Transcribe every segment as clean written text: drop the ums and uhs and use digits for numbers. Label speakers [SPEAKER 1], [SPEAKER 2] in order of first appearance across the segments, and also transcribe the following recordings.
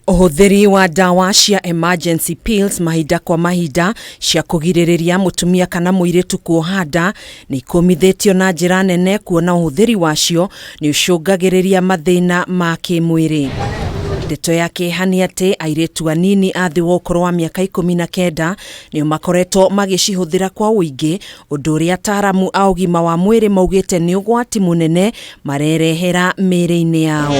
[SPEAKER 1] Ũhũthĩri wa ndawa cia emergency pills mahinda kwa mahinda cia kũgirĩrĩria mũtumia kana mũirĩtu kuoha nda nĩ ikũmithĩtio na njĩra nene, kuona ũhũthĩri wacio nĩ ũcũngagĩrĩria mathĩna ma kĩmwĩrĩ. Ndeto ya kĩeha nĩ atĩ airĩtu anini a thĩ wa ũkũrũ wa mĩaka 19 nĩo makoretwo magĩcihũthĩra kwa ũingĩ, ũndũ ũrĩa ataaramu a ũgima wa mwĩrĩ maugĩte nĩ ũgwati mũnene marerehera mĩĩrĩ-inĩ yao.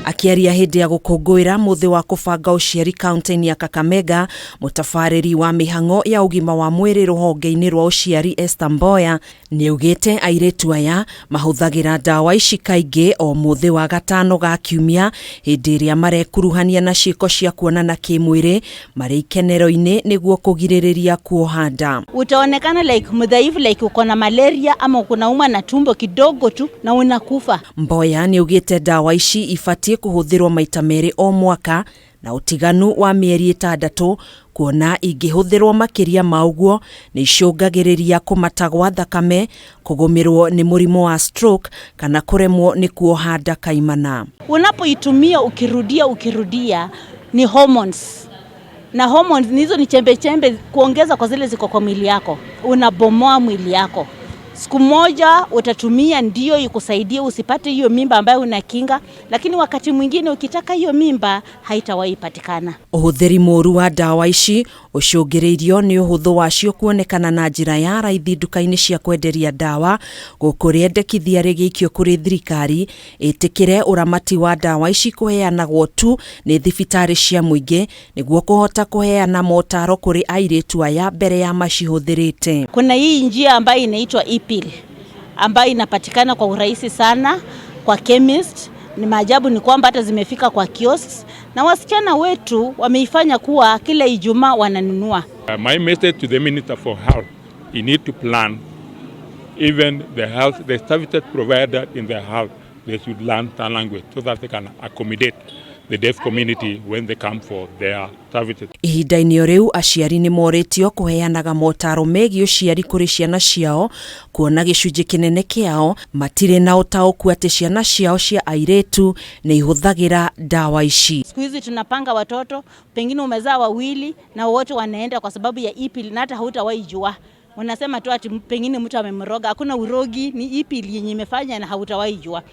[SPEAKER 1] Akĩaria hĩndĩ ya gũkũngũĩra mũthĩ wa kũbanga ũciari kaunti-inĩ ya Kakamega, mũtabarĩri wa mĩhang'o ya ũgima wa mwĩrĩ rũhonge-inĩ rwa ũciari Esther Mboya nĩaugĩte airĩtu aya mahũthagĩra ndawa ici kaingĩ o mũthĩ wa gatano ga kiumia hĩndĩ ĩrĩa marekuruhania na ciĩko cia kuonana kĩmwĩrĩ marĩ ikenero-inĩ nĩguo kũgirĩrĩria kuoha nda.
[SPEAKER 2] Utaonekana like mdhaifu, like uko na malaria ama unauma na tumbo kidogo tu na unakufa.
[SPEAKER 1] Mboya nĩaugĩte ndawa ici ibatiĩ kũhũthĩrwo maita merĩ o mwaka na ũtiganu wa mĩeri 6, kuona ingĩhũthĩrwo makĩria ma ũguo nĩ icũngagĩrĩria kũmata gwa thakame, kũgũmĩrwo nĩ mũrimũ wa stroke kana kũremwo nĩ kuoha nda kaimana.
[SPEAKER 2] Unapoitumia ukirudia ukirudia, ni hormones na hormones hizo ni chembe chembe kuongeza kwa zile ziko kwa mwili yako, unabomoa mwili yako. Siku moja utatumia ndio ikusaidie usipate hiyo mimba ambayo unakinga, lakini wakati mwingine ukitaka hiyo mimba haitawahi patikana.
[SPEAKER 1] Ũhũthĩri mũru wa ndawa ici ũcũngĩrĩirio nĩ ũhũthũ wacio kuonekana na njĩra ya raithi nduka-inĩ cia kwenderia ndawa, gũkũ rĩendekithia rĩgĩikio kũrĩ thirikari ĩtĩkĩre ũramati wa ndawa ici kũheanagwo tu nĩ thibitarĩ cia mũingĩ nĩguo kũhota kũheana motaro kũrĩ airĩtu aya mbere ya macihũthĩrĩte.
[SPEAKER 2] Kuna hii njia ambayo inaitwa e-pill ambayo inapatikana kwa urahisi sana kwa chemist. Ni maajabu ni kwamba hata zimefika kwa kiosks na wasichana wetu wameifanya kuwa kila Ijumaa wananunua.
[SPEAKER 3] My message to the Minister for Health, he need to plan even the health, the services provided in the health, they should learn sign language so that they can accommodate the deaf community when they come for their services.
[SPEAKER 1] Ihinda-inĩ o rĩu, aciari nĩ morĩtio kũheanaga motaro megiĩ ũciari kũrĩ ciana ciao, kuona gĩcunjĩ kĩnene kĩao matirĩ na ũtaũku atĩ ciana ciao cia airĩtu nĩ ihũthagĩra ndawa ici.
[SPEAKER 2] Siku hizi tunapanga watoto, pengine umezaa wawili na wote wanaenda kwa sababu ya e-pill na hata hautawahi jua. Unasema tu ati pengine mtu amemroga. Hakuna urogi, ni e-pill yenye imefanya na hautawahi jua.